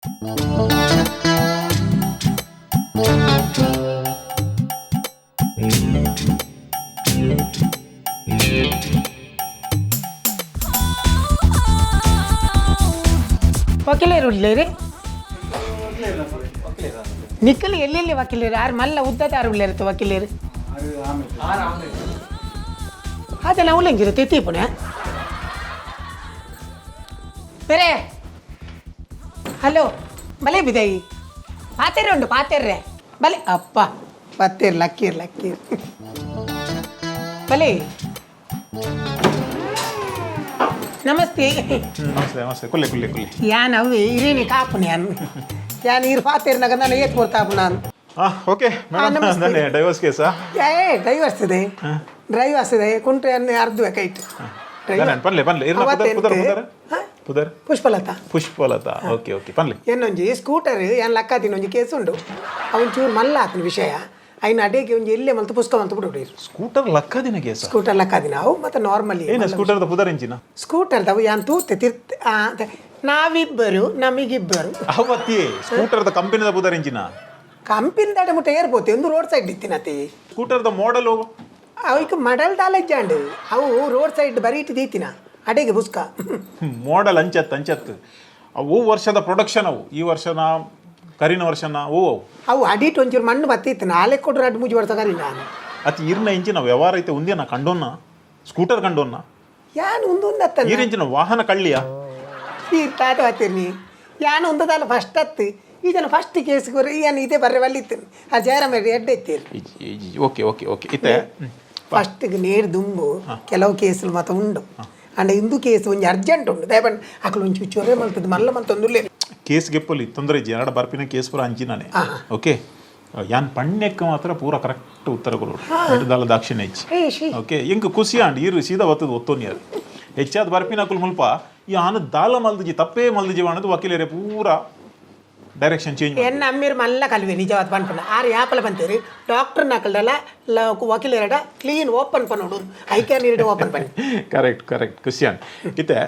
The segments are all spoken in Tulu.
ವಕೀಲರು ಉಳ್ಳೇರಿ ನಿಕ್ಕಲು ಎಲ್ಲೆಲ್ಲಿ ವಕೀಲರು ಆರು ಮಲ್ಲ ಉದ್ದದಾರು ಉಳ್ಳೇರುತ್ತೆ ವಕೀಲರು. ಅದೆಲ್ಲ ಉಲ್ಲಂಗಿರುತ್ತೆ ತೀಪುಣೆ ಬೇರೆ. ಹಲೋ, ಬಲೆ ಬಿದೈ ಪಾತೆರೆ ಉಂಡು ಪಾತೆರ್ರೆ ಬಲೆ ಅಪ್ಪ ಪತ್ತೇರ್ ಲಕ್ಕೀರ್ ಲಕ್ಕೀರ್ ಬಲೆ. ನಮಸ್ತೆ. ನಮಸ್ತೆ ನಮಸ್ತೆ, ಕುಲ್ಲೆ ಕುಲ್ಲೆ ಕುಲ್ಲೆ. ಯಾನ್ ಅವೆ ಇರೇನಿ ಕಾಪುನ ಯಾನ್ ಯಾನ್ ಇರು ಪಾತೆರ್ನಾಗ ನಾನು ಏತ್ ಕೊಡ್ತಾಪು ನಾನು. ಹಾಂ, ಓಕೆ ಮೇಡಮ್. ನಮಸ್ತೆ. ನಾನೇ ಡೈವರ್ಸ್ ಕೇಸಾ? ಏ, ಡೈವರ್ಸ್ ಇದೆ, ಡ್ರೈವರ್ಸ್ ಇದೆ, ಕುಂಟ್ರೆ ಅನ್ನ ಅರ್ಧವೆ ಕೈಟ್. ನಾನು ಪನ್ಲೆ ಪನ್ಲೆ ಇರ್ನ ಪುದರ್ ಪುದರ್ ಪುದರ್ ಪುದರ್? ಪುಷ್ಪಲತಾ. ಪುಷ್ಪಲತಾ, ಓಕೆ ಓಕೆ, ಪನ್ಲೆ. ಏನೊಂಜಿ ಸ್ಕೂಟರ್ ಏನ್ ಲಕ್ಕಾತಿನ ಒಂಜಿ ಕೇಸ್ ಉಂಡು. ಅವನ್ ಚೂರು ಮಲ್ಲ ಆತನ ವಿಷಯ ಐನ ಅಡೇಗೆ ಒಂಜಿ ಎಲ್ಲೆ ಮಲ್ತು ಪುಸ್ತಕ ಮಲ್ತು ಬಿಡು. ಸ್ಕೂಟರ್ ಲಕ್ಕದಿನ ಕೇಸ? ಸ್ಕೂಟರ್ ಲಕ್ಕಾದಿನ ಅವು ಮತ್ತೆ ನಾರ್ಮಲಿ. ಏನು ಸ್ಕೂಟರ್ದ ಪುದರ್ ಎಂಚಿನ? ಸ್ಕೂಟರ್ ಅವು ಯಾನ್ ತೂತೆ ತಿರ್ತ್ ನಾವಿಬ್ಬರು ನಮಗಿಬ್ಬರು. ಅವತ್ತಿ ಸ್ಕೂಟರ್ದ ಕಂಪನಿದ ಪುದರ್ ಎಂಚಿನ? ಕಂಪಿನ ದಾಡೆ ಮುಟ್ಟ ಏರ್ಪೋತೆ ಒಂದು ರೋಡ್ ಸೈಡ್ ಇತ್ತಿನತಿ. ಸ್ಕೂಟರ್ದ ಮಾಡೆಲ್? ಅವಕ್ಕೆ ಮಡಲ್ ದಾಲೆಜ್ಜಾಂಡ್ ಅವು ರೋಡ್ ಸೈಡ್ ಬರೀ ಇಟ್ಟು ದೀತಿನ ಅಡೆಗೆ ಪುಸ್ಕ. ಮಾಡೆಲ್ ಅಂಚತ್ ಅಂಚತ್ ಅವು ವರ್ಷದ ಪ್ರೊಡಕ್ಷನ್ ಅವು, ಈ ವರ್ಷನ ಕರಿನ ವರ್ಷನ ಅವು ಅವು. ಅವು ಅಡಿಟ್ ಒಂಚೂರು ಮಣ್ಣು ಬತ್ತಿತ್ತು ನಾಳೆ ಕೊಡ್ರು ಅಡ್ ಮೂಜಿ ವರ್ಷ ಕರಿ ನಾನು. ಅತಿ ಇರ್ನ ಇಂಚಿನ ವ್ಯವಹಾರ ಐತೆ ಉಂದೇನ ಕಂಡೋನ್ನ ಸ್ಕೂಟರ್ ಕಂಡೋನ್ನ? ಯಾನ್ ಒಂದು ಒಂದು ಅತ್ತಲ್ಲ. ಈರಿಂಚಿನ ವಾಹನ ಕಳ್ಳಿಯ? ಈ ತಾತ ಬತ್ತೀರ್ನಿ ಯಾನ್ ಒಂದದಲ್ಲ ಫಸ್ಟ್ ಅತ್ತು ಈ ಜನ ಫಸ್ಟ್ ಕೇಸ್ ಯಾನ್ ಇದೇ ಬರ್ರೆ ವಲ್ಲಿತ್ತು ಆ ಜಯರಾಮ ಎಡ್ಡೆ ಇತ್ತೀರಿ. Okay okay okay, ಇತ್ತೆ. ಫಸ್ಟ್ಗೆ ನೇರು ದುಂಬು ಕೆಲವು ಕೇಸುಲು ಮಾತ ಉಂಡು ಅಂಡ ಇಂದು ಕೇಸ್ ಒಂಜಿ ಅರ್ಜೆಂಟ್ ಉಂಡು ದಯಪಂಡ್ ಅಕಲು ಒಂಚು ಚೊರೆ ಮಲ್ತದ್ದು ಮಲ್ಲ ಮಲ್ತೊಂದುಲ್ಲೇರು. ಕೇಸ್ ಗೆಪ್ಪಲಿ ತೊಂದರೆ ಇಜ್ಜಿ, ಎರಡ ಬರ್ಪಿನ ಕೇಸ್ ಪೂರ ಅಂಚಿನಾನೆ. ಓಕೆ, ಯಾನ್ ಪಣ್ಯಕ್ಕೆ ಮಾತ್ರ ಪೂರ ಕರೆಕ್ಟ್ ಉತ್ತರ ಕೊಡೋಡು, ದಾಲ ದಾಕ್ಷಿಣ್ಯ ಇಜ್ಜಿ. ಏ she. Okay, ಎಂಕ್ ಖುಷಿ ಆಂಡ್ ಈರು ಸೀದಾ ಬತ್ತದ ಒತ್ತೊನಿಯರು. ಹೆಚ್ಚಾದ ಬರ್ಪಿನ ಅಕುಲು ಮುಲ್ಪ ಈ ಆನ ದಾಲ ಮಲ್ದಿಜಿ, ತಪ್ಪೇ ಮಲ್ದಿಜಿ ಅನ್ನೋದು ವಕೀಲರೇ ಪೂರ ಡೈರೆಕ್ಷನ್ ಚೇಂಜ್. ಎನ್ನ ಅಮ್ಮೀರ್ ಮಲ್ಲ ಕಲ್ವೆ ನಿಜವಾದ ಪನ್ಪುನ ಆರು ಯಾಪಲ ಬಂತೀರಿ ಡಾಕ್ಟರ್ ನಕಲ್ದಲ್ಲ ವಕೀಲರಡ ಕ್ಲೀನ್ ಓಪನ್ ಪನ್ನೋಡು I can ಇರಡ open ಪನ್ನಿ. ಕರೆಕ್ಟ್ ಕರೆಕ್ಟ್, ಖುಷಿ ಆಂಡ್. ಇತ್ತೆ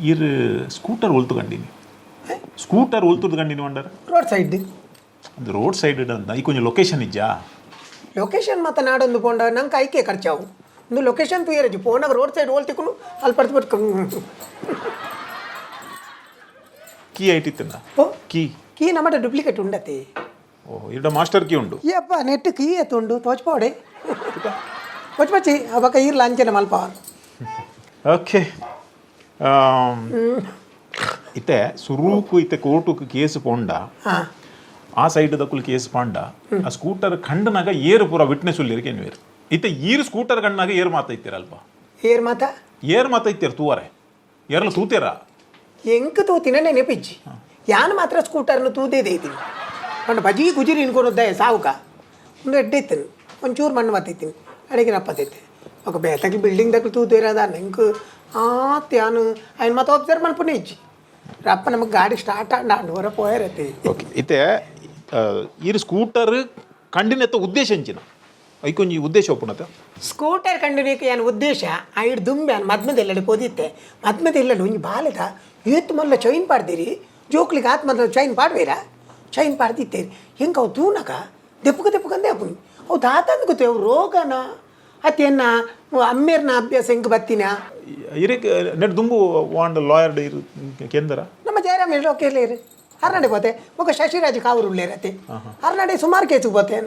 ಈರು ಸ್ಕೂಟರ್ ಒಲ್ತು ಕಂಡಿನಿ, ಸ್ಕೂಟರ್ ಒಲ್ತುರ್ದು ಕಂಡಿನಿ ವಂಡರ್? Road side. ಅದು ರೋಡ್ ಸೈಡ್ ಅಂತ ಈ ಕೊಂಚ ಲೊಕೇಶನ್ ಇಜ್ಜಾ? ಲೊಕೇಶನ್ ಮತ್ತೆ ನಾಡೊಂದು ಪೋಂಡ ನಂಗೆ ಐಕೆ ಖರ್ಚಾವು ಒಂದು ಲೊಕೇಶನ್ ತೂಯರಜಿ ಪೋನಾಗ ರೋಡ್ ಸೈಡ್ ಓಲ್ ತಿಕ್ಕು ಅಲ್ಲಿ ಪಡ್ತು ಪಡ್ತು. ಕೀ ಐಟಿತ್ತನ? ಓ. ಕೀ? ಕೀ ನಮ್ಮಟ ಡೂಪ್ಲಿಕೇಟ್ ಉಂಡತಿ. ಓ, ಇಡ ಮಾಸ್ಟರ್ ಕೀ ಉಂಡು. ಯಪ್ಪ, ನೆಟ್ ಕೀ ಎತ್ತುಂಡು ತೋಚ್ಪೋಡೆ ತೋಚ್ಪಚ್ಚಿ ಅಬಕ ಈರ್ಲ ಅಂಚನೆ ಮಲ್ಪ. ಓಕೆ, ಇತ್ತೆ ಸುರೂಕು ಇತ್ತೆ ಕೋರ್ಟುಕು ಕೇಸ್ ಪೋಂಡ ಹಾಂ. ಆ ಸೈಡ್ ದಕ್ಕುಲು ಕೇಸ್ ಪಾಂಡ ಆ ಸ್ಕೂಟರ್ ಖಂಡನಾಗ ಏರು ಪೂರ ವಿಟ್ನೆಸ್ ಉಲ್ಲಿರಿಗೆ ಏನ್ವೇರು. ಇತ್ತೆ ಈರು ಸ್ಕೂಟರ್ ಕಂಡನಾಗ ಏರು ಮಾತೈತಿರಲ್ಪ? ಏರ್ ಮಾತ? ಏರು ಮಾತೈತಿರ ತೂವರೆ, ಏರ್ಲ ತೂತೇರ? ಎಂಕ್ ತೂತಿನ ನೆನಪಿಜ್ಜಿ. ಯಾನ್ ಮಾತ್ರ ಸ್ಕೂಟರ್ನು ತೂದೇ ಇದ್ದೀನಿ ಪಂಡ ಬಜಿ ಗುಜಿರಿ ಇನ್ಕೊನುದ್ದ ಸಾವುಕ ಒಂದು ಎಡ್ಡೆ ಇತ್ತನು ಒಂಚೂರು ಮಣ್ಣು ಮತ್ತೈತೀನಿ ಅಡಿಗೆ ನಪ್ಪತೈತೆ ఒక ಬೇತకి ಬಿಲ್ಡಿಂಗ್ దగ్గర ತೂತೇರದ ಎಂಕ್ ಆತ್ ಯಾನು ఆయన ಮಾತ ಒಬ್ಸರ್ವ್ ಮಲ್ಪುನೆ ಇಜ್ಜಿ ರಪ್ಪ ನಮಗೆ ಗಾಡಿ ಸ್ಟಾರ್ಟ್ ಆಂಡ ಆಂಡ್ ಹೊರ ಪೋಯರತ್ತೆ. ಓಕೆ, ಇತ್ತೆ ಈರು ಸ್ಕೂಟರ್ ಕಂಡಿನೆತ್ತ ಉದ್ದೇಶ ಎಂಚಿನ ಐಕೊಂಜಿ ಉದ್ದೇಶ ಒಪ್ಪುನತ? ಸ್ಕೂಟರ್ ಕಂಡು ಏನು ಉದ್ದೇಶ ಐಡ್ ದುಂಬೆ ಮದ್ಮದೆಲ್ಲಡೆ ಪೋದಿತ್ತೆ. ಮದ್ಮದೆಲ್ಲಡೆ ಒಂಜಿ ಬಾಲೆದ ಏತ್ ಮಲ್ಲ ಚೈನ್ ಪಾಡ್ದಿರಿ. ಜೋಕ್ಲಿಗೆ ಆತ್ ಮಲ್ಲ ಚೈನ್ ಪಾಡ್ವೇರಾ? ಚೈನ್ ಪಾಡ್ದಿತ್ತೆ. ಹೆಂಗೆ ಅವು ತೂನಕ ದೆಪ್ಪುಕ ದೆಪ್ಪುಕಂದೆ ಅಪ್ಪುನಿ ಅವು ದಾತಂದು ಗೊತ್ತೆ ಅವು ರೋಗನ ಅತ್ತೇನ ಅಮ್ಮೇರ್ನ ಅಭ್ಯಾಸ ಹೆಂಗೆ ಬತ್ತಿನ. ಇರೇಕ್ ನೆಟ್ ದುಂಬು ವಾಂಡ್ ಲಾಯರ್ ಇರು ಕೇಂದ್ರ. ನಮ್ಮ ಜಯರಾಮ್ ಹೇಳಿ ಓಕೆ ಇರು ಅರ್ನಾಡೆ పోతే ఒక ಶಶಿರಾಜ್ ಕಾವೂರು ಉಳ್ಳೇರತ್ತೆ ಅರ್ನಾಡೆ ಸುಮಾರು ಕೇಸಿಗೆ పోతే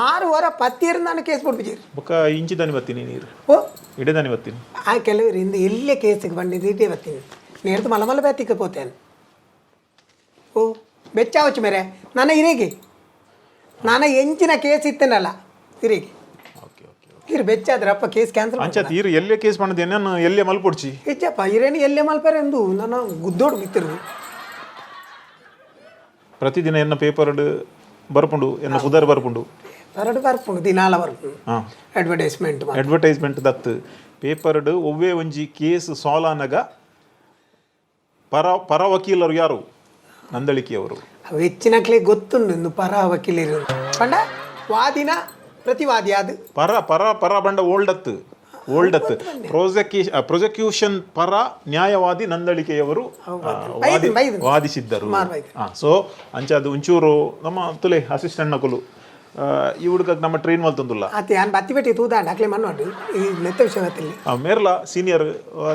ಆರು ವಾರ ಪತ್ತೀರು ನಾನು ಕೇಸ್ ಕೊಡ್ಬಿದ್ದೀರಿ. ಬೊಕ್ಕ ಇಂಚಿದಾನಿ ಬತ್ತೀನಿ ನೀರು? ಓ. ಇಡದಾನಿ ಬತ್ತೀನಿ. ಆ ಕೆಲವರು ಇಂದು ಎಲ್ಲೇ ಕೇಸಿಗೆ ಬಂದಿದ್ದು ಇದೇ ಬರ್ತೀನಿ ನೇರ್ದು ಮಲ ಮಲ ಬ್ಯಾತಿಗೆ ಪೋತೇನೆ. ಓ, ಬೆಚ್ಚಾವಚ್ಚು ಮೇರೆ ನನ್ನ ಇರೇಗಿ ನಾನು ಎಂಚಿನ ಕೇಸ್ ಇತ್ತೇನಲ್ಲ ಇರೇಗಿ. ಓಕೆ ಓಕೆ ಇರು ಬೆಚ್ಚಾದ್ರಪ್ಪ ಕೇಸ್ ಕ್ಯಾನ್ಸಲ್. ಅಂಚತ್ ಈರು ಎಲ್ಲೇ ಕೇಸ್ பண்ணது ನಾನು ಎಲ್ಲೇ ಮಲ್ಪೊಡ್ಚಿ. ಹೆಚ್ಚಪ್ಪ ಇರೇನು ಎಲ್ಲೇ ಮಲ್ಪರೆ ಎಂದು ನಾನು ಗುದ್ದೋಡು ಬಿತ್ತಿರು. ಪ್ರತಿದಿನ ಎನ್ನ ಪೇಪರ್ ಬರ್ಪುಂಡು, ಎನ್ನ ಪುದರ್ ಬರ್ಪುಂಡು. ಬರಡು ಬರ್ಪುಂಡು, ದಿನಾಲ ಬರ್ಪುಂಡು. ಹಾಂ. ಅಡ್ವರ್ಟೈಸ್ಮೆಂಟ್. ಅಡ್ವರ್ಟೈಸ್ಮೆಂಟ್ ದತ್ತು ಪೇಪರ್ಡ್ ಒವ್ವೇ ಒಂಜಿ ಕೇಸ್ ಸಾಲ್ವ್ ಆನಗ ಪರ ಪರ ವಕೀಲರು ಯಾರು? ನಂದಳಿಕೆಯವರು. ಅವು ಹೆಚ್ಚಿನಕ್ಲೆ ಗೊತ್ತುಂಡು ಇಂದು ಪರ ವಕೀಲರು ಪಂಡ ವಾದಿನ ಪ್ರತಿವಾದಿ ಅದು. ಪರ ಪರ ಪರ ಬಂಡ ಓಲ್ಡ್ ಅತ್ತು. Old ಅತ್. ಪ್ರಾಸಿಕ್ಯೂಷನ್ ಪರ ನ್ಯಾಯವಾದಿ ನಂದಳಿಕೆಯವರು ಬೈದಿನ, ಬೈದಿನ. ವಾದಿಸಿದ್ದರು. ಸುಮಾರು ಬೈದಿನ. ಸೊ ಅಂಚ ಅದು ಒಂಚೂರು ನಮ್ಮ ತುಲೆ ಅಸಿಸ್ಟೆಂಟ್ ನಕುಲು ಈ ಹುಡುಗ ನಮ್ಮ ಟ್ರೈನ್ ಮಲ್ತೊಂದುಲ್ಲ. ಆತೆ ಯಾನ್ ಬತ್ತಿ ಬೆಟ್ಟಿ ತೂದಾಂಡ ಅಕ್ಲೆ ಮಣ್ಣು ಈ ನೆತ್ತ ವಿಷಯ ಗೊತ್ತಿಲ್ಲ. ಮೇರ್ಲ ಸೀನಿಯರ್,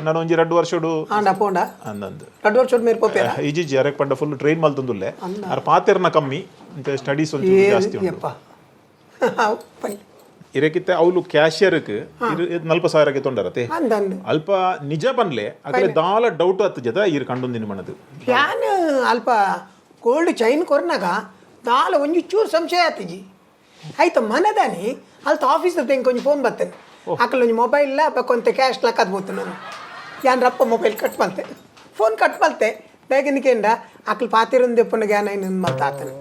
ನಾನು ಒಂಜಿ 2 ವರ್ಷಡು. ಆಂಡ ಪೋಂಡ? ಅಂದಂದು. 2 ವರ್ಷ ಮೇರ್ ಪೋಪೇರ? ಇಜಿಜಿ, ಅರೆಕ್ ಪಂಡ ಫುಲ್ ಟ್ರೈನ್ ಮಲ್ತೊಂದುಲ್ಲೆ. ಅರ್ ಪಾತೆರ್ನ ಕಮ್ಮಿ, ಸ್ಟಡೀಸ್ ಒಂಚೂರು ಜಾಸ್ತಿ ಉಂಟು. ಯಪ್ಪ, ಪಲ್ಲಿ. ಇರಕಿತ್ತೆ ಅವಳು ಕ್ಯಾಶಿಯರ್ಕ್ 40,000ಕ್ಕೆ ತೊಂಡರತೆ. ಅಂದಂದು. ಅಲ್ಪ ನಿಜ ಪನ್ಲೆ, ಅಕಲೆ ದಾಲ ಡೌಟ್ ಅತ್ತು ಜದ ಇರು ಕಂಡೊಂದಿನ ಮನದು. ಯಾನ್ ಅಲ್ಪ ಗೋಲ್ಡ್ ಚೈನ್ ಕೊರ್ನಾಗ ದಾಲ ಒಂಜಿ ಚೂರು ಸಂಶಯ ಆತಿಜಿ ಆಯ್ತು ಮನದಾನಿ. ಅಲ್ತ ಆಫೀಸ್ ಇಂಕ ಒಂಜಿ ಫೋನ್ ಬರ್ತೇನೆ, ಅಕಲ್ ಒಂಜಿ ಮೊಬೈಲ್ ಬಕ್ಕೊಂತೆ ಕ್ಯಾಶ್ ಲಕ್ಕದ್ ಬೋತು. ನಾನು ಯಾನ್ ರಪ್ಪ ಮೊಬೈಲ್ ಕಟ್ ಮಲ್ತೆ, ಫೋನ್ ಕಟ್ ಮಲ್ತೆ. ಬೇಗನಿಕೇಂಡ ಅಕಲ್ ಪಾತಿರುಂದೆ ಪುನಗ ಯಾನ್ ಐನ್ ಮಲ್ತ ಆತನು.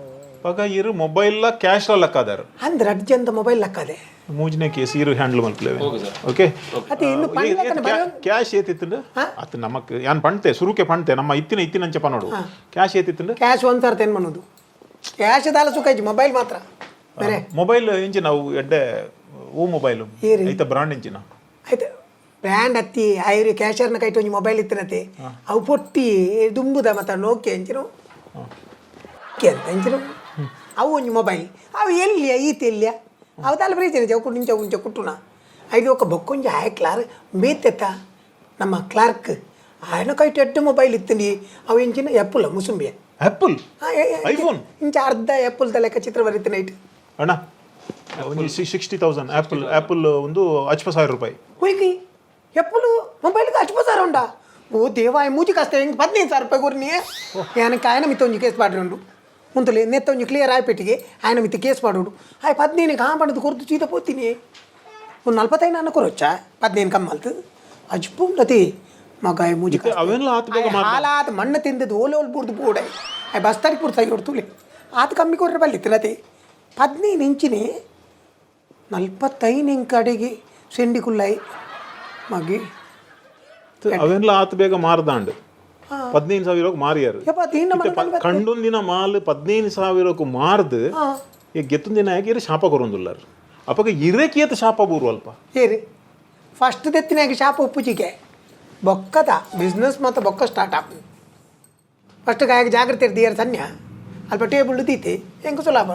ಪಗ ಇರು ಮೊಬೈಲ್ ಕ್ಯಾಶ್ ಲಕ್ಕಾದಾರ. ಅಂದ್ರೆ ಅರ್ಜೆಂತ ಮೊಬೈಲ್ ಲಕ್ಕದೆ. ಮೂಜನೇ ಕೇಸ್ ಇರು ಹ್ಯಾಂಡಲ್ ಮಲ್ಪಲೇವೆ, ಓಕೆ? ಅತ್ತೆ ಇನ್ನು ಪಂಡ್ಲಕ್ಕನ ಬರೋ. ಕ್ಯಾಶ್ ಏತಿತ್ತು ಅತ್ ನಮಕ್ ಯಾನ್ ಪಣ್ತೆ, ಸುರುಕೆ ಪಣ್ತೆ, ನಮ್ಮ ಇತ್ತಿನ ಇತ್ತಿನಂಚ ಪನೋಡು. ಕ್ಯಾಶ್ ಏತಿತ್ತು? ಕ್ಯಾಶ್ ಒಂದು ಸಾವಿರ ತೆನ್ ಮನೋದು. ಕ್ಯಾಶ್ ದಾಲ ಸುಖ ಇಜ್ಜಿ, ಮೊಬೈಲ್ ಮಾತ್ರ ಬೇರೆ. ಮೊಬೈಲ್ ಎಂಚಿನ ಅವು ಎಡ್ಡೆ ಓ ಮೊಬೈಲ್? ಏರಿ? ಐತ ಬ್ರಾಂಡ್ ಎಂಚಿನ? ಆಯ್ತು ಬ್ರ್ಯಾಂಡ್ ಅತ್ತಿ ಐರು ಕ್ಯಾಶರ್ನ ಕೈಟ್ ಒಂಜಿ ಮೊಬೈಲ್ ಇತ್ತಿನತೆ. ಅವು ಪೊಟ್ಟಿ ದುಂಬುದ ಮತ್ತ ನೋಕೆ ಅಂಚಿನ ಓಕೆ ಅಂತ ಅಂಚಿನ ಅವು ಒಂಜಿ ಮೊಬೈಲ್. ಅವು ಎಲ್ಲಿಯ ಈತ ಎಲ್ಲಿಯ ಅವು ದಾಲ ಬ್ರೀತಿನ ಚೌಕು ನಿಂಚ ಉಂಚ ಕುಟ್ಟುನ ಐದು ಒಕ್ಕ ಬೊಕ್ಕೊಂಜಿ ಆಯ ಕ್ಲಾರ್ ಮೇತೆತ್ತ ನಮ್ಮ ಕ್ಲಾರ್ಕ್ ಆಯನ ಕೈಟ್ ಎಟ್ಟು ಮೊಬೈಲ್ ಇತ್ತಿನಿ. ಅವು ಎಂಚಿನ ಎಪ್ಪುಲ ಮುಸುಂಬಿಯ. ಆಪಲ್? ಐಫೋನ್? ಇಂಚ ಅರ್ಧ ಎಪ್ಪುಲ್ ಲೆಕ್ಕ ಚಿತ್ರ ಬರೀತಿನ ಇಟ್ಟು. ಅಣ್ಣ, ಒಂದು 60,000 ಆಪಲ್. ಆಪಲ್ ಒಂದು 50,000 ರೂಪಾಯಿ. ಹೋಯ್ಕಿ ಎಪ್ಪಲು ಮೊಬೈಲ್ಗೆ ಅಷ್ಟು ಸಾವಿರ ಉಂಡಾ? ಓ ದೇವಾಯ, ಮೂಜಿ ಕಾಸ್ತ ಹೆಂಗೆ 15,000 ರೂಪಾಯಿ ಕೊರ್ನಿ. ಯಾನಕ್ಕೆ ಆಯನ ಮಿತ್ತ ಒಂಜಿ ಕೇಸ್ ಪಾಡ್ರಿ ಉಂಡು ಮುಂತಲೆ ನೆತ್ತ ಒಂಜಿ ಕ್ಲಿಯರ್ ಆಯ್ಪೆಟ್ಟಿಗೆ ಆಯನ ಮಿತ್ತ ಕೇಸ್ ಪಾಡೋಡು. ಆಯ್ 15 ಕಾ ಪಂಡದು ಕೊರ್ದು ಚೀತ ಪೋತೀನಿ. ಒಂದು 45 ಅನ್ನ ಕೊರೊಚ್ಚ 15 ಕಮ್ಮಲ್ತು ಅಜ್ಪು ಉಂಡತಿ ಮಗ ಮೂಜಿ. ಇತ್ತೆ ಅವೆಲ್ಲ ಆತ್ ಬೇಗ ಮಾರ್ದ. ಹಾಲಾದ ಮಣ್ಣು ತಿಂದದ್ದು ಓಲೆ ಓಲ್ ಬೂರ್ದು ಬೋಡೆ ಆಯ್ ಬಸ್ತಾಡಿ ಪೂರ್ತಿ ಆಗಿ ಹೊಡ್ತುಲೆ ಆತ ಕಮ್ಮಿ ಕೊರ್ರೆ ಬಲ್ಲಿತ್ತು ನತಿ 15 ಇಂಚಿನಿ 45 ಇಂಕ್ ಅಡಿಗೆ ಸೆಂಡಿ ಕುಲ್ಲಾಯಿ ಮಗಿ. ಅವೆಲ್ಲ ಆತ್ ಬೇಗ ಮಾರ್ದಾಂಡ್, 15,000ಕ್ಕೆ ಮಾರಿಯಾರು. ಯಪ್ಪ, ತಿನ್ನ ಇತ್ತೆ ಕಂಡೊಂದಿನ ಮಾಲ್ 15,000ಕ್ಕೆ ಮಾರ್ದು ಈ ಗೆತ್ತೊಂದಿನ ಯಾಕೆ ಇರು ಶಾಪ ಕೊರೊಂದುಲ್ಲಾರು. ಅಪಗ ಇರಕೇತ ಶಾಪ ಬೂರು ಅಲ್ಪ. ಏರಿ ಫಸ್ಟ್ ದೆತ್ತಿನಾಗ ಶಾಪ್ ಉಪ್ಪುಜಿಗೆ ಬೊಕ್ಕದ ಬಿಸ್ನೆಸ್ ಮತ್ತು ಬೊಕ್ಕ ಸ್ಟಾರ್ಟ್ ಆಪ್. ಫಸ್ಟ್ ಗಾಯಕ ಜಾಗ್ರತೆ ಇರ್ದಿಯಾರ ಸನ್ಯ ಅಲ್ಪ ಟೇಬಲ್ ದೀತೆ ಹೆಂಗೆ ಸುಲಭ.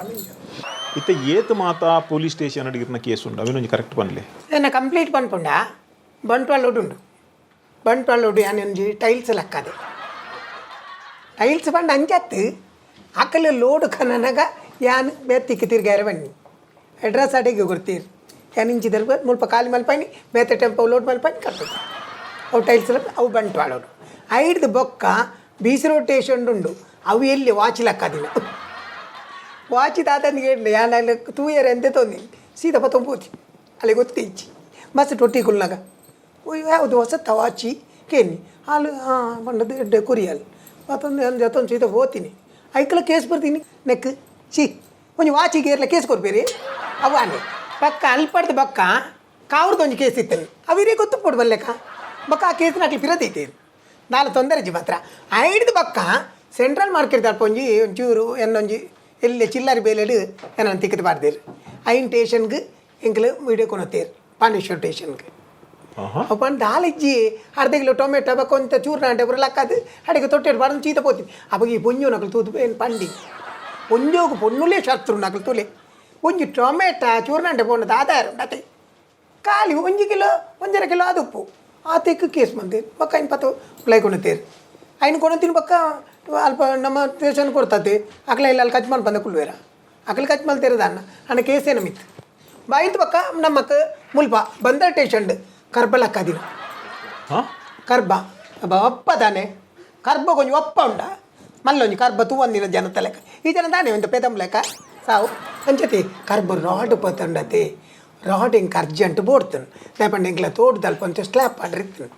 ಇತ್ತೆ ಏತ್ ಮಾತಾ ಪೊಲೀಸ್ ಸ್ಟೇಷನ್ ಅಡಿಗಿರ್ನ ಕೇಸ್ ಉಂಡು, ಅವಿನೊಂಜಿ ಕರೆಕ್ಟ್ ಪನ್ಲೆ. ನನ್ನ ಕಂಪ್ಲೀಟ್ ಪನ್ಪುಂಡ ಬಂಟ್ವಾಳ ಉಂಡು. ಬಂಟ್ವಾಳ ಉಂಡು ಯಾನೊಂಜಿ ಟೈಲ್ಸ್ ಲಕ್ಕದೆ. ಟೈಲ್ಸ್ ಬಂಡ ಅಂಚತ್ತು ಅಕಲು ಲೋಡ್ ಕನನಗ ಯಾನ್ ಬೇತಿಕ್ಕೆ ತಿರ್ಗಾರ ಬನ್ನಿ ಅಡ್ರೆಸ್ ಅಡಿಗೆ ಕೊಡ್ತೀರಿ. ಯಾನ್ ಇಂಚಿದರ್ ಮುಲ್ಪ ಖಾಲಿ ಮಲ್ಪಾನಿ, ಬೇತೆ ಟೆಂಪೋ ಲೋಡ್ ಮಲ್ಪಾನಿ ಕಟ್ಟುದು. ಅವು ಟೈಲ್ಸ್ ಅವು ಬಂಟ್ವಾಳೋಡು. ಐಡ್ದು ಬೊಕ್ಕ ಬೀಸಿ ರೋಡ್ ಸ್ಟೇಷನ್ ಉಂಡು. ಅವು ಎಲ್ಲಿ ವಾಚ್ ಲಕ್ಕದಿನ ವಾಚಿ ತಾತನಿಗೆ ಹೇಳಿ ಯಾನ್ ಅಲ್ಲಿ ತೂಯರೆ ಎಂತೆ ತೊಂದಿ ಸೀದಾ ಪತ್ತೊಂಬೋತಿ ಅಲ್ಲಿ ಗೊತ್ತಿಜ್ಜಿ ಬಸ್ ಟೊಟ್ಟಿ ಕುಲ್ನಾಗ ಓಯ್ ಯಾವುದು ಹೊಸತ್ತ ವಾಚಿ ಕೇನಿ ಹಾಲು ಹಾಂ ಬಂಡದು ಎಡ್ಡೆ ಕುರಿಯಲ್ ಮತ್ತೊಂದು ಒಂದು ಜೊತೊಂದು ಸೀದಾ ಹೋಗ್ತೀನಿ. ಐಕಲ ಕೇಸ್ ಬರ್ತೀನಿ ನೆಕ್ ಸಿ ಒಂಜಿ ವಾಚಿಗೆ ಏರ್ಲ ಕೇಸ್ ಕೊರ್ಬೇರಿ ಅವಾನೆ ಪಕ್ಕ ಅಲ್ಪಡ್ದು ಬಕ್ಕ ಕಾವ್ರದ್ದು ಒಂಜಿ ಕೇಸ್ ಇತ್ತನು ಅವಿರೇ ಗೊತ್ತು ಪೋಡು ಬಲ್ಲೆಕ ಬಕ್ಕ ಆ ಕೇಸ್ನ ಅಕ್ಲಿ ಫಿರದೈತೇರು ದಾಲ ತೊಂದರೆ ಜಿ ಮಾತ್ರ. ಐಡ್ದು ಬಕ್ಕ ಸೆಂಟ್ರಲ್ ಮಾರ್ಕೆಟ್ ದಲ್ಪ ಒಂಜಿ ಒಂಚೂರು ಎನ್ನೊಂಜಿ ಎಲ್ಲಿ ಚಿಲ್ಲರಿ ಬೇಲೆಡು ಏನನ್ನ ತಿಕ್ಕದು ಪಾಡ್ದೇರು. ಐನ್ ಸ್ಟೇಷನ್ಗೆ ಎಂಕ್ಲು ವೀಡಿಯೋ ಕೊನತ್ತೇರು ಪಾಂಡೇಶ್ವರ ಸ್ಟೇಷನ್ಗೆ. ಅಪ್ಪ ದಾಲಿಜ್ಜಿ ಅರ್ಧ ಕಿಲೋ ಟೊಮೆಟೊ ಬಕ್ಕ ಒಂತ ಚೂರ್ಣ ಅಂಟೆ ಪೂರ ಲಕ್ಕದು ಅಡಿಗೆ ತೊಟ್ಟೆಡು ಬಾರ್ದು ಚೀತ ಪೋತೀನಿ. ಅವಾಗ ಈ ಪೊಂಜೋ ನಕಲು ತೂತು ಏನು ಪಂಡಿ ಪೊಂಜೋಗು ಪೊನ್ನುಲೇ ಶತ್ರು ನಕಲು ತುಲೆ. ಒಂಜಿ ಟೊಮೆಟೊ ಚೂರ್ಣ ಅಂಟೆ ಪೋಣ ದಾದಾರು ಅತೆ ಖಾಲಿ ಒಂಜಿ ಕಿಲೋ 1.5 ಕಿಲೋ ಅದು ಉಪ್ಪು ಆತೆಕ್ ಕೇಸ್ ಬಂದೇರು ಬಕ್ಕ ಐನ್ ಪತ್ತು ಪ್ಲೈ ಕೊಣತೇರು ಐನ್ ಕೊಣತಿನ ಬಕ್ಕ ಅಲ್ಪ ನಮ್ಮ ಸ್ಟೇಷನ್ ಕೊಡ್ತತೆ. ಅಕಲ ಇಲ್ಲ ಅಲ್ಲಿ ಕಚ್ ಬಂದ ಕುಲ್ವೇರ ಅಕಲ್ ಕಚ್ ಮಲ್ತೇರದ ಅಣ್ಣ ಅಣ್ಣ ಕೇಸೇನ ಮಿತ್ತು ಬಾಯಿತ್ ಬಕ್ಕ ನಮ್ಮಕ್ಕ ಮುಲ್ಪ ಬಂದರ್ ಸ್ಟೇಷನ್ ಕರ್ಬಲಕ್ಕ ದಿನ. ಹಾ. ಕರ್ಬ ಅಬ್ಬ ಒಪ್ಪ ತಾನೆ ಕರ್ಬ ಕೊಂಚ ಒಪ್ಪ ಉಂಡ ಮಲ್ಲೊಂಜಿ ಕರ್ಬ ತೂವಂದಿನ ಜನತ ಲೆಕ್ಕ ಈ ಜನ ತಾನೆ ಒಂದು ಪೇದಂ ಲೆಕ್ಕ ಸಾವು ಅಂಚತಿ ಕರ್ಬ ರಾಡ್ ಪತ್ತುಂಡತಿ ರಾಡ್ ಇಂಕ ಅರ್ಜೆಂಟ್ ಬೋಡ್ತನು ಲೇಪಂಡ ಇಂಕ್ಲ ತೋಟದಲ್ಪ ಒಂಚ ಸ್ಲ್ಯಾಪ್ ಪಾಡ್ರಿತ್ತನು.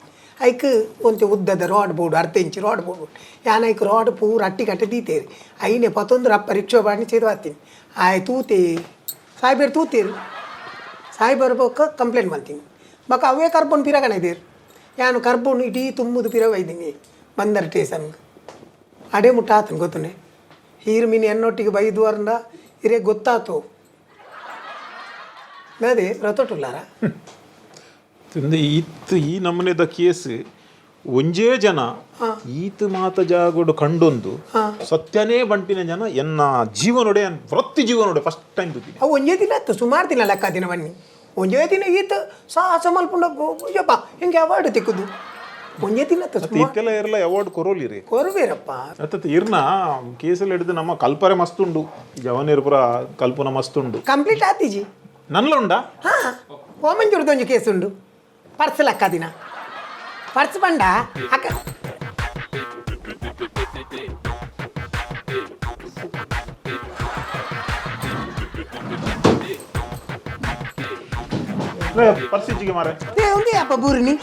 ಐಕ್ ಒಂಚ ಉದ್ದದ ರಾಡ್ ಬೋರ್ಡು ಅರ್ಧ ಇಂಚ್ ರಾಡ್ ಬೋರ್ಡು ಯಾನ್ ಐಕ್ ರಾಡ್ ಪೂರ ಅಟ್ಟಿ ಕಟ್ಟಿ ದೀತೇರಿ. ಐನೆ ಪತ್ತೊಂದು ರಪ್ಪ ರಿಕ್ಷಾ ಬಾಡ್ನಿ ಚೇದು ಆಯ್ ತೂತೆ ಸಾಯ್ಬೇರು ತೂತೇರು ಸಾಯ್ಬರ್ ಬೊಕ್ಕ ಕಂಪ್ಲೇಂಟ್ ಮಾಡ್ತೀನಿ ಬೊಕ್ಕ ಅವೇ ಕರ್ಬೊಂಡು ಪಿರಗಣ ಇದ್ದೀರು ಯಾನು ಕರ್ಬೊಂಡು ಇಡೀ ತುಂಬುದು ಪಿರವ ಇದ್ದೀನಿ ಬಂದರ್ ಸ್ಟೇಷನ್ಗೆ ಅಡೆ ಮುಟ್ಟ ಆತನ ಗೊತ್ತನೆ ಹೀರು ಮೀನು ಎನ್ನೊಟ್ಟಿಗೆ ಬೈದು ಅರ್ನ ಹಿರೇ ಗೊತ್ತಾತು ಅದೇ ರತೊಟ್ಟುಲ್ಲಾರ. ಇತ್ತು ಈ ನಮೂನೆದ ಕೇಸ್ ಒಂಜೇ ಜನ ಈತ ಮಾತ ಜಾಗೋಡು ಕಂಡೊಂದು ಸತ್ಯನೇ ಬಂಟಿನ ಜನ ಎನ್ನ ಜೀವನೊಡೆ ವೃತ್ತಿ ಜೀವನೊಡೆ ಫಸ್ಟ್ ಟೈಮ್ ತೂತೀನಿ. ಅವು ಒಂಜೇ ದಿನ ಆತು, ಸುಮಾರು ದಿನ ಲೆಕ್ಕ ದಿನ ಬನ್ನಿ. ಒಂಜೇ ದಿನ ಈತ ಸಾಹಸ ಮಲ್ಪುಂಡ ಯಪ್ಪ, ಹಿಂಗೆ ಅವಾರ್ಡ್ ತಿಕ್ಕುದು ಒಂಜೇ ದಿನ ಆತು. ಮತ್ತೆ ಇತ್ತೆಲ್ಲ ಇರಲ್ಲ ಅವಾರ್ಡ್ ಕೊರೋಲಿರಿ. ಕೊರುವೇರಪ್ಪ. ಅತ್ತ ಇರ್ನ ಕೇಸಲ್ಲಿ ಹಿಡಿದು ನಮ್ಮ ಕಲ್ಪರೆ ಮಸ್ತುಂಡು, ಜವನೀರ್ ಪುರ ಕಲ್ಪನ ಮಸ್ತುಂಡು. ಕಂಪ್ಲೀಟ್ ಆತಿಜಿ. ನನ್ಲ ಉಂಡಾ? ಹಾ, ಓಮಂಜೂರ್ದು ಒಂಜಿ ಕೇಸ್ ಉಂಡು, ಪರ್ಸ್ ಲೆಕ್ಕ ದಿನ ಪರ್ಸ್ ಬಂಡ ಅಕ್ಕ. ಪರ್ಸಿಜ್ಜಿಗೆ ಮಾರೆ. ಏ ಉಂದೆ ಅಪ್ಪ ಬೂರ್ನಿ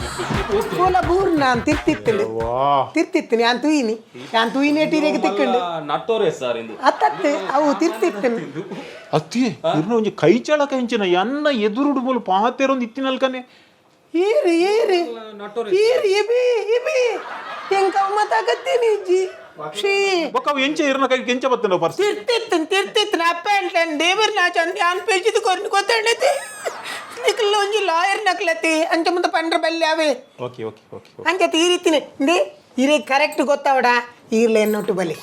ಪೋಲ ಬೂರ್ನ ಅಂತ ತಿರ್ತಿತ್ತಂಡು. ವಾ. ತಿರ್ತಿತ್ತನಿ ಯಾನ್ ತೂಯಿನಿ, ಯಾನ್ ತೂಯಿನಿ ಟೀರೆಗೆ ತಿಕ್ಕಂಡು. ನಟ್ಟೋರೆ ಸರ್ ಇಂದು. ಅತ್ತತ್ತೆ ಅವು ತಿರ್ತಿತ್ತಂಡು. ಅತ್ತಿ ಇರ್ನ ಒಂಜಿ ಕೈ ಚಳಕ ಇಂಚಿನ ಎನ್ನ ಎದುರುಡು ಬೋಲು ಪಾತೆರೊಂದು ಇತ್ತಿನಲ್ಕನೆ. ಏರು ಏರು ಏರು ಎಬಿ ಎಬಿ ಎಂಕ ಮತ್ತಾಗತ್ತೇನಿ ಇಜ್ಜಿ ಶ್ರೀ. ಬೊಕ್ಕ ಅವು ಎಂಚ ಇರ್ನ ಕೈ ಎಂಚ ಬತ್ತಂಡ ಪರ್ಸ್? ತಿರ್ತಿತ್ತನ್ ತಿರ್ತಿತ್ತನ ಅಪ್ಪ ಅಂಟನ್ ದೇವರ್ ನಾಚ ಯಾನ್ ಪೇಚಿದು ಕೊರ್ನು ಗೊತ್ತಂಡತಿ ನಿಕಲ್ಲ ಒಂಜಿ ಲಾಯರ್ ನಕ್ಲತಿ ಅಂಚ ಮುಂದೆ ಪಂಡ್ರ ಬಲ್ಲೆ ಅವೇ. Okay okay okay. ಅಂಚ ತೀರಿತ್ತಿನ ಇಂದೆ ಇರೇ ಕರೆಕ್ಟ್ ಗೊತ್ತಾವಡ ಈರ್ಲ ಎನ್ನೊಟ್ಟು ಬಲಿ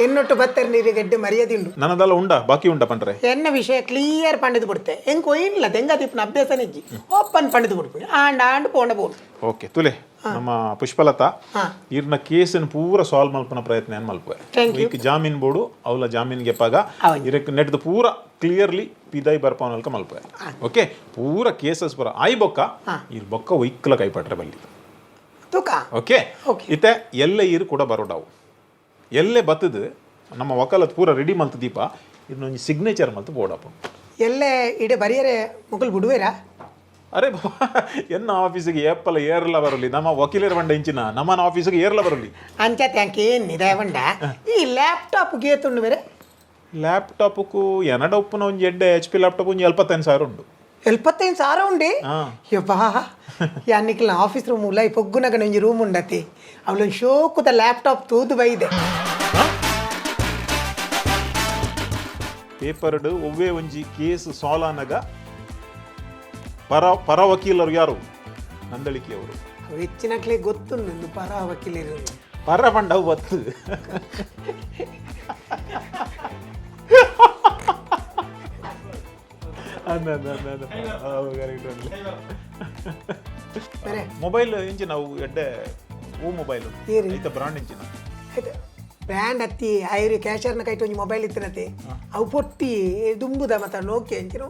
ಎನ್ನೊಟ್ಟು ಬತ್ತರ ನೀರಿಗೆ ಗೆಡ್ಡೆ ಮರ್ಯಾದೆ ಉಂಡು. ನನ್ನದೆಲ್ಲ ಉಂಡಾ ಬಾಕಿ ಉಂಡಾ ಪಂಡ್ರೆ? ಎನ್ನ ವಿಷಯ ಕ್ಲಿಯರ್ ಪಂಡದು ಕೊಡ್ತೆ, ಎಂಕ್ ಒಯ್ಯಿಲ್ಲ ದೆಂಗ ತಿಪ್ಪನ ಅಭ್ಯಾಸ ನೆಜ್ಜಿ ಓಪನ್ ಪಂಡದು ಕೊಡ್ತೀನಿ ಆಂಡ ಆಂಡ್ ಪೋಂಡ ಬೋಡು. ಓಕೆ ತುಲೆ ನಮ್ಮ ಪುಷ್ಪಲತಾ. ಹಾ. ಇರ್ನ ಕೇಸನ್ ಪೂರ ಸಾಲ್ವ್ ಮಲ್ಪನ ಪ್ರಯತ್ನ ಏನ್ ಮಲ್ಪುವೆ. Thank you. ಈಗ ಜಾಮೀನ್ ಬೋಡು ಅವಲ ಜಾಮೀನ್ ಗೆಪ್ಪಾಗ ಹೌದು. ಇರಕ್ ನೆಟ್ದು ಪೂರ ಕ್ಲಿಯರ್ಲಿ ಪಿದಾಯಿ ಬರ್ಪಾವನಲ್ಕ ಮಲ್ಪುವೆ. ಓಕೆ ಪೂರ ಕೇಸಸ್ ಪೂರ ಆಯ್ ಬೊಕ್ಕ ಇರ್ ಬೊಕ್ಕ ಒಯ್ಕಲ ಕೈಪಟ್ರೆ ಬಲ್ಲಿ. ತೂಕ. ಓಕೆ. Okay. ಇತ್ತೆ ಎಲ್ಲೆ ಇರು ಕೂಡ ಬರೋಡಾವು ಎಲ್ಲೆ ಬತ್ತದು ನಮ್ಮ ವಕಾಲತ್ ಪೂರ ರೆಡಿ ಮಲ್ತು ದೀಪ ಇನ್ನೊಂದು ಸಿಗ್ನೇಚರ್ ಮಲ್ತು ಬೋಡಪ್ಪ. ಎಲ್ಲೆ ಇಡೆ ಬರಿಯರೆ ಮುಗುಲ್ ಬಿಡುವೇರಾ? ಅರೆ ಬಾಬಾ, ಎನ್ನ ಆಫೀಸಿಗೆ ಏಪ್ಪಲ ಏರ್ಲ ಬರಲಿ, ನಮ್ಮ ವಕೀಲರ ಬಂಡ ಇಂಚಿನ ನಮ್ಮನ ಆಫೀಸಿಗೆ ಏರ್ಲ ಬರಲಿ. ಅಂಚ thank ಏನು ದೇವಂಡ ಈ ಲ್ಯಾಪ್ಟಾಪ್ ಗೇತುಂಡು ಬೇರೆ. ಲ್ಯಾಪ್ಟಾಪ್ಕು ಎನಡ ಉಪ್ಪುನ ಒಂಜಿ ಎಡ್ಡೆ ಎಚ್ ಪಿ ಲ್ಯಾಪ್ಟಾಪ್ ಒಂಜಿ 75,000 ಉಂಡು. 75,000 ಉಂಡೆ? ಹಾ. ಯಬ್ಬಾ, ಯಾನಿಕ್ಲ ಆಫೀಸ್ ರೂಮ್ ಉಲ್ಲ ಈ ಪೊಗ್ಗುನಗನ ಒಂಜಿ ರೂಮ್ ಉಂಡತಿ, ಅವಳೊಂದು ಶೋಕುದ ಲ್ಯಾಪ್ಟಾಪ್ ತೂದು ಬೈದೆ. ಪೇಪರ್ಡ್ ಒವ್ವೇ ಒಂಜಿ ಕೇಸ್ ಸಾಲ್ವ್ ಆನಗ ಪರ ಪರ ವಕೀಲರು ಯಾರು? ನಂದಳಿಕೆಯವರು. ಅವು ಹೆಚ್ಚಿನಕ್ಲೆ ಗೊತ್ತುಂಡು ಪರ ವಕೀಲರು. ಪರ ಪಂಡ ಅವು ಬತ್ತು. ಅಂದ ಅಂದ ಅಂದ ಅಂದ. ಹೌದು, correct ಅಂದ್ಲೆ. ಬೇರೆ. ಮೊಬೈಲ್ ಇಂಚಿನ ಅವು ಎಡ್ಡೆ ಓ ಮೊಬೈಲ್? ಏರಿ? ಐತ ಬ್ರಾಂಡ್ ಇಂಚಿನ? ಆಯ್ತು ಬ್ರ್ಯಾಂಡ್ ಅತ್ತಿ ಐರು ಕ್ಯಾಶರ್ನ ಕೈಟ್ ಒಂಜಿ ಮೊಬೈಲ್ ಇತ್ತಿನತೆ, ಅವು ಪೊಟ್ಟಿ ದುಂಬುದ ಮತ್ತ ನೋಕೆ ಅಂಚಿನ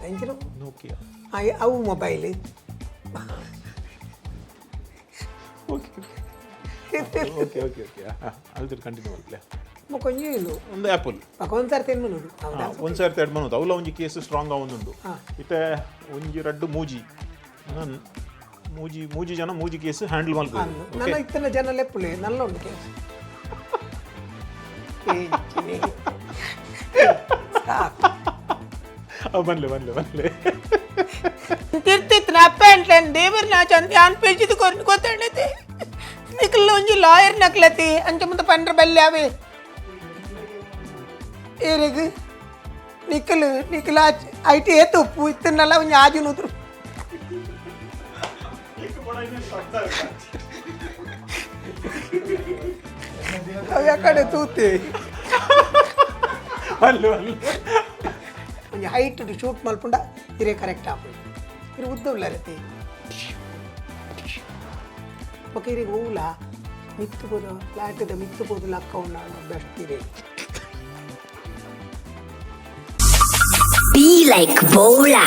ಅಂಚಿನ. ನೋಕಿಯಾ. ಅವು mobile. Okay okay okay okay, ಅಲ್ತಿರ್ ಕಂಟಿನ್ಯೂ ಮಾಡ್ಲೆ. ಕೊಂಚ ಇಲ್ಲ. ಒಂದು ಆ್ಯಪಲ್. ಒಂದ್ಸರ್ತಿ ಏನ್ ಮಾಡೋದು ಹೌದಾ? ಒಂದು ಸರ್ತಿ ಎರಡು ಮನೋದು ಅವಲ ಒಂಜಿ ಕೇಸ್ ಸ್ಟ್ರಾಂಗ್ ಒಂದುಂಡು. ಇತ್ತೆ ಒಂಜಿ ರಡ್ಡು ಮೂಜಿ ನನ್ ಮೂಜಿ ಮೂಜಿ ಜನ ಮೂಜಿ ಕೇಸ್ ಹ್ಯಾಂಡಲ್ ಮಲ್ಪುವೆರ್. ನನ್ನ ಇತ್ತನ ಜನ ಲೆಪ್ಪುಲೆ ನಲ್ಲ ಉಂಡು ಕೇಸ್. ಬನ್ಲೆ ಬನ್ಲೆ ಬನ್ಲೆ. ತಿರ್ತಿತ್ತು ಅಪ್ಪ ಅಂಟ್ಲೇನು ದೇವರ್ ನಾಚ ಅಂತ ಯಾನ್ ಪೇಚಿದು ಕೊರ್ನು ಗೊತ್ತಂಡತಿ ನಿಕಲ್ಲ ಒಂಜಿ ಲಾಯರ್ ನಕ್ಲತಿ ಅಂಚ ಮುಂದೆ ಪಂಡ್ರ ಬಲ್ಲೆ ಅವೇ ಏರೆಗ್ ನಿಕ್ಕಲು ನಿಕ್ಕಲ IT ಏತು ಉಪ್ಪು ಇತ್ತನ್ನೆಲ್ಲ ಒಂಜಿ ಆಜು ನೂದ್ರು. ಅವು ಯಾಕಡೆ ತೂತಿ. ಬನ್ಲೆ ಬನ್ಲೆ. ಒಂಜಿ ಹೈಟ್ ಶೂಟ್ ಮಲ್ಪುಂಡ ಇರೇ ಕರೆಕ್ಟ್ ಆಪುಂಡು, ಇರು ಉದ್ದ ಉಲ್ಲರತಿ. ಬೊಕ ಇರೆಗ್ ಓವುಲ ಮಿತ್ತು ಪೋದು ಫ್ಲಾಟ್ದ ಮಿತ್ತು ಪೋದು ಲಕ್ಕ ಉಂಡ ಬೆಸ್ಟ್ ಇರೆ. Be like Bola.